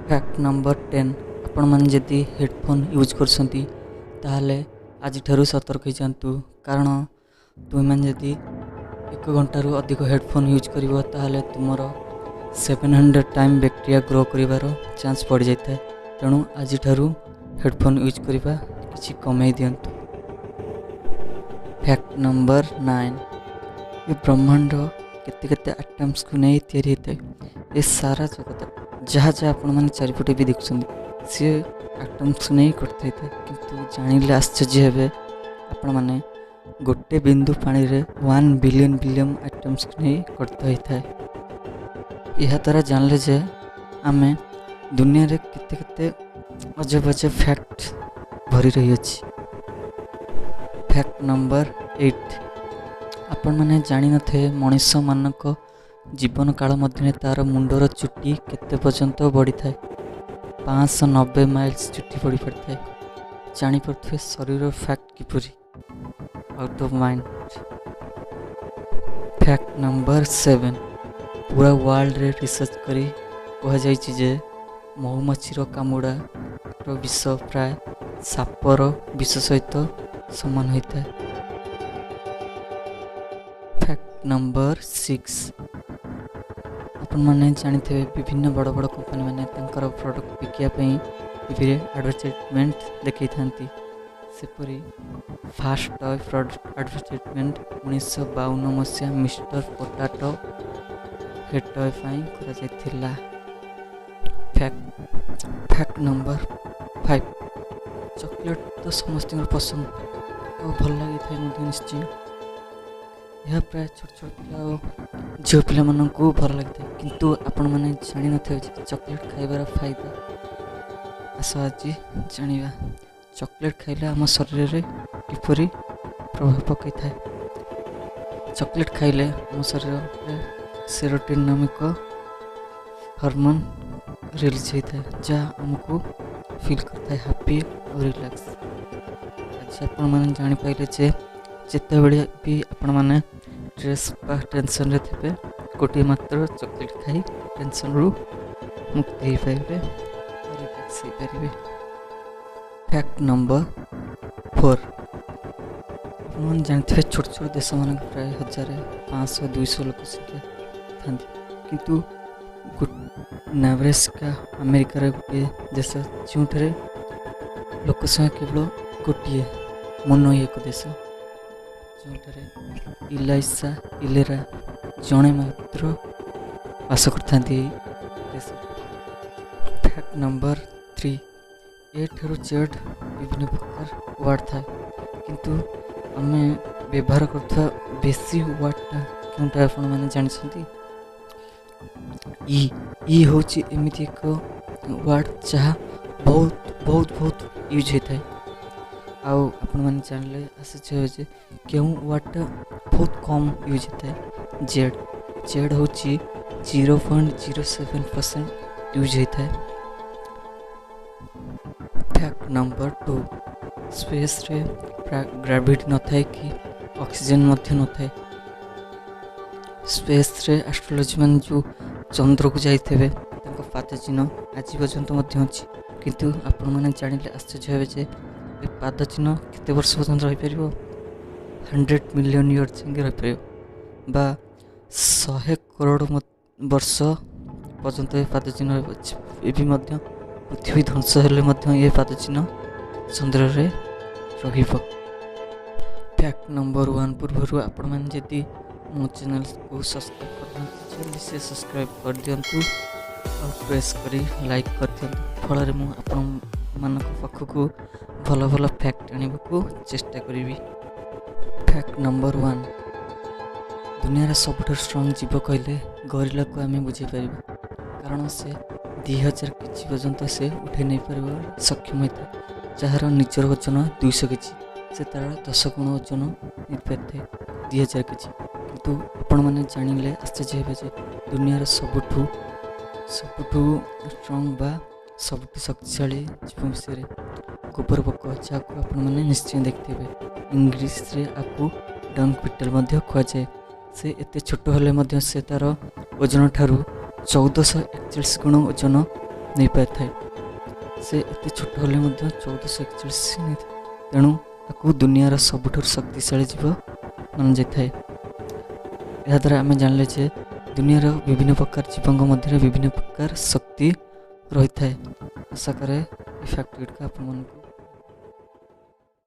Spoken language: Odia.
Fact number 10। ଆପଣମାନେ ଯଦି ହେଡ଼ଫୋନ୍ ୟୁଜ୍ କରୁଛନ୍ତି, ତାହେଲେ ଆଜିଠାରୁ ସତର୍କ ହେଇଯାଆନ୍ତୁ, କାରଣ ତୁମେମାନେ ଯଦି ଏକ ଘଣ୍ଟାରୁ ଅଧିକ ହେଡ଼ଫୋନ୍ ୟୁଜ୍ କରିବ, ତାହେଲେ ତୁମର 700 ଟାଇମ୍ ବ୍ୟାକ୍ଟେରିଆ ଗ୍ରୋ କରିବାର ଚାନ୍ସ ବଢ଼ିଯାଇଥାଏ। ତେଣୁ ଆଜିଠାରୁ ହେଡ଼ଫୋନ୍ ୟୁଜ୍ କରିବା କିଛି କମେଇ ଦିଅନ୍ତୁ। Fact number 9। ଏ ବ୍ରହ୍ମାଣ୍ଡ କେତେ କେତେ ଆଟମ୍ସକୁ ନେଇ ତିଆରି ହୋଇଥାଏ। ଏ ସାରା ଜଗତ, ଯାହା ଯାହା ଆପଣମାନେ ଚାରିପଟେ ବି ଦେଖୁଛନ୍ତି, ସିଏ ଆଟମ୍ସକୁ ନେଇ କରିଥାଇଥାଏ। କିନ୍ତୁ ଜାଣିଲେ ଆଶ୍ଚର୍ଯ୍ୟ ହେବେ ଆପଣମାନେ, ଗୋଟେ ବିନ୍ଦୁ ପାଣିରେ 1 ବିଲିୟନ୍ ବିଲିୟନ୍ ଆଟମ୍ସକୁ ନେଇ ଗଠିତ ହୋଇଥାଏ। ଏହାଦ୍ୱାରା ଜାଣିଲେ ଯେ ଆମେ ଦୁନିଆରେ କେତେ କେତେ ଅଜବ ଅଜବ ଫ୍ୟାକ୍ଟ ଭରି ରହିଅଛି। Fact number 8। ଆପଣମାନେ ଜାଣିନଥିବେ, ମଣିଷମାନଙ୍କ ଜୀବନ କାଳ ମଧ୍ୟରେ ତା'ର ମୁଣ୍ଡର ଚୁଟି କେତେ ପର୍ଯ୍ୟନ୍ତ ବଢ଼ିଥାଏ। 590 ମାଇଲ୍ସ ଚୁଟି ବଢ଼ି ପାରିଥାଏ। ଜାଣିପାରୁଥିବେ ଶରୀର ଫ୍ୟାକ୍ଟ କିପରି out of mind. Fact number 7। ପୁରା ୱାର୍ଲଡ଼ରେ ରିସର୍ଚ୍ଚ କରି କୁହାଯାଇଛି ଯେ ମହୁମାଛିର କାମୁଡ଼ାର ବିଷ ପ୍ରାୟ ସାପର ବିଷ ସହିତ ସମାନ ହୋଇଥାଏ। Fact number 6। ଆପଣମାନେ ଜାଣିଥିବେ, ବିଭିନ୍ନ ବଡ଼ ବଡ଼ କମ୍ପାନୀମାନେ ତାଙ୍କର ପ୍ରଡ଼କ୍ଟ ବିକିବା ପାଇଁ ଟିଭିରେ ଆଡ଼ଭର୍ଟାଇଜମେଣ୍ଟ ଦେଖାଇଥାନ୍ତି। ସେପରି ଫାଷ୍ଟ ଟୟ ପ୍ରଡ଼କ୍ଟ ଆଡ଼ଭର୍ଟାଇଜମେଣ୍ଟ 1952 ମସିହା ମିଷ୍ଟର ପୋଟାଟୋ ହେଡ୍ ଟୟ ପାଇଁ କରାଯାଇଥିଲା। Fact number 5। Chocolate ତ ସମସ୍ତଙ୍କର ପସନ୍ଦ ଆଉ ଭଲ ଲାଗିଥାଏ ମଧ୍ୟ ନିଶ୍ଚୟ। ଏହା ପ୍ରାୟ ଛୋଟ ଛୋଟ ପିଲା ଓ ଝିଅ ପିଲାମାନଙ୍କୁ ଭଲ ଲାଗିଥାଏ। କିନ୍ତୁ ଆପଣମାନେ ଜାଣିନଥିବେ ଯେ ଚକୋଲେଟ୍ ଖାଇବାର ଫାଇଦା। ଆସ ଆଜି ଜାଣିବା, ଚକୋଲେଟ୍ ଖାଇଲେ ଆମ ଶରୀରରେ କିପରି ପ୍ରଭାବ ପକାଇଥାଏ। ଚକୋଲେଟ୍ ଖାଇଲେ ଆମ ଶରୀରରେ ସେରୋଟୋନିନ୍ ନାମକ ହରମୋନ୍ ରିଲିଜ୍ ହୋଇଥାଏ, ଯାହା ଆମକୁ ଫିଲ୍ କରିଥାଏ ହାପି ଆଉ ରିଲାକ୍ସ। ଆଜି ଆପଣମାନେ ଜାଣିପାରିଲେ ଯେ ଯେତେବେଳେ ବି ଆପଣମାନେ ଷ୍ଟ୍ରେସ୍ ବା ଟେନସନ୍ରେ ଥିବେ, ଗୋଟିଏ ମାତ୍ର ଚକୋଲେଟ୍ ଖାଇ ଟେନସନ୍ରୁ ମୁକ୍ତି ହେଇପାରିବେ, ରିଲାକ୍ସ ହେଇପାରିବେ। Fact number 4। ଆପଣମାନେ ଜାଣିଥିବେ, ଛୋଟ ଛୋଟ ଦେଶମାନଙ୍କ ପ୍ରାୟ 1000, 500, 200 ଲୋକ ସଂଖ୍ୟା ଥାନ୍ତି। କିନ୍ତୁ ନାବ୍ରେସ୍କା ଆମେରିକାର ଗୋଟିଏ ଦେଶ, ଯେଉଁଠାରେ ଲୋକ ସଂଖ୍ୟା କେବଳ ଗୋଟିଏ। ମନୋଇ ଏକ ଦେଶ, ଯେଉଁଠାରେ ଇଲାଇସା ଇଲେରା ଜଣେ ମାତ୍ର ବାସ କରିଥାନ୍ତି ଏହି ଦେଶରେ। Fact number 3। ଏ ଠାରୁ ଜେଡ଼୍ ବିଭିନ୍ନ ପ୍ରକାର ୱାର୍ଡ଼ ଥାଏ, କିନ୍ତୁ ଆମେ ବ୍ୟବହାର କରୁଥିବା ବେଶୀ ୱାର୍ଡ଼ଟା କେଉଁଟା, ଆପଣମାନେ ଜାଣିଛନ୍ତି? ଇ। ଇ ହେଉଛି ଏମିତି ଏକ ୱାର୍ଡ଼, ଯାହା ବହୁତ ବହୁତ ବହୁତ ୟୁଜ୍ ହୋଇଥାଏ। ଆଉ ଆପଣମାନେ ଜାଣିଲେ ଆଶ୍ଚର୍ଯ୍ୟ ହେବେ ଯେ କେଉଁ ୱାର୍ଡ଼ଟା ବହୁତ କମ୍ ୟୁଜ୍ ହୋଇଥାଏ। ଜେଡ଼୍। ଜେଡ଼୍ ହେଉଛି 0.07% ୟୁଜ୍ ହୋଇଥାଏ। Fact number 2। ସ୍ପେସ୍ରେ ଗ୍ରାଭିଟି ନଥାଏ କି ଅକ୍ସିଜେନ୍ ମଧ୍ୟ ନଥାଏ। ସ୍ପେସ୍ରେ ଆଷ୍ଟ୍ରୋଲୋଜି ମାନେ ଯେଉଁ ଚନ୍ଦ୍ରକୁ ଯାଇଥିବେ, ତାଙ୍କ ପାଦ ଚିହ୍ନ ଆଜି ପର୍ଯ୍ୟନ୍ତ ମଧ୍ୟ ଅଛି। କିନ୍ତୁ ଆପଣମାନେ ଜାଣିଲେ ଆଶ୍ଚର୍ଯ୍ୟ ହେବେ ଯେ ଏ ପାଦ ଚିହ୍ନ କେତେ ବର୍ଷ ପର୍ଯ୍ୟନ୍ତ ରହିପାରିବ? 100 ମିଲିୟନ୍ ଇୟର୍ ଯାଏଁ ରହିପାରିବ ବା 100 କରୋଡ଼ ବର୍ଷ ପର୍ଯ୍ୟନ୍ତ ଏ ପାଦ ଚିହ୍ନ ରହିବ। ଏବେ ମଧ୍ୟ ପୃଥିବୀ ଧ୍ୱଂସ ହେଲେ ମଧ୍ୟ ଏ ପାଦ ଚିହ୍ନ ଚନ୍ଦ୍ରରେ ରହିବ। ଫ୍ୟାକ୍ଟ ନମ୍ବର 1 ପୂର୍ବରୁ ଆପଣମାନେ ଯଦି ମୋ ଚ୍ୟାନେଲକୁ ସବସ୍କ୍ରାଇବ୍ କରିନାହାନ୍ତି, ଜଲ୍ଦି ସେ ସବସ୍କ୍ରାଇବ୍ କରିଦିଅନ୍ତୁ ଆଉ ପ୍ରେସ୍ କରି ଲାଇକ୍ କରିଦିଅନ୍ତୁ। ଫଳରେ ମୁଁ ଆପଣମାନଙ୍କ ପାଖକୁ ଭଲ ଭଲ ଫ୍ୟାକ୍ଟ ଆଣିବାକୁ ଚେଷ୍ଟା କରିବି। Fact number 1। ଦୁନିଆର ସବୁଠାରୁ ଷ୍ଟ୍ରଙ୍ଗ ଜୀବ କହିଲେ ଗରିଲାକୁ ଆମେ ବୁଝିପାରିବା, କାରଣ ସେ 2000 କେଜି ପର୍ଯ୍ୟନ୍ତ ସେ ଉଠାଇ ନେଇପାରିବ ସକ୍ଷମ ହୋଇଥାଏ। ଯାହାର ନିଜର ଓଜନ 200 କେଜି, ସେ ତା'ର 10 ଗୁଣ ଓଜନ ନେଇପାରିଥାଏ, 2000 କେଜି। କିନ୍ତୁ ଆପଣମାନେ ଜାଣିଲେ ଆଶ୍ଚର୍ଯ୍ୟ ହେବେ ଯେ ଦୁନିଆର ସବୁଠୁ ସବୁଠୁ ଷ୍ଟ୍ରଙ୍ଗ ବା ସବୁଠୁ ଶକ୍ତିଶାଳୀ ଜୀବ ବିଷୟରେ। ଗୋବର ପୋକ, ଯାହାକୁ ଆପଣମାନେ ନିଶ୍ଚୟ ଦେଖିଥିବେ। ଇଂଲିଶରେ ଆକୁ ଡଙ୍ଗ ବିଟଲ୍ ମଧ୍ୟ କୁହାଯାଏ। ସେ ଏତେ ଛୋଟ ହେଲେ ମଧ୍ୟ ସେ ତା'ର ଓଜନ ଠାରୁ 1441 ଗୁଣ ଓଜନ ନେଇପାରିଥାଏ। ସେ ଏତେ ଛୋଟ ହେଲେ ମଧ୍ୟ 1441 ନେଇଥାଏ। ତେଣୁ ତାକୁ ଦୁନିଆର ସବୁଠାରୁ ଶକ୍ତିଶାଳୀ ଜୀବ ମାନାଯାଇଥାଏ। ଏହାଦ୍ୱାରା ଆମେ ଜାଣିଲେ ଯେ ଦୁନିଆର ବିଭିନ୍ନ ପ୍ରକାର ଜୀବଙ୍କ ମଧ୍ୟରେ ବିଭିନ୍ନ ପ୍ରକାର ଶକ୍ତି ରହିଥାଏ। ଆଶା କରେ ଏ ଫ୍ୟାକ୍ଟ ଗୁଡ଼ିକ ଆପଣମାନଙ୍କୁ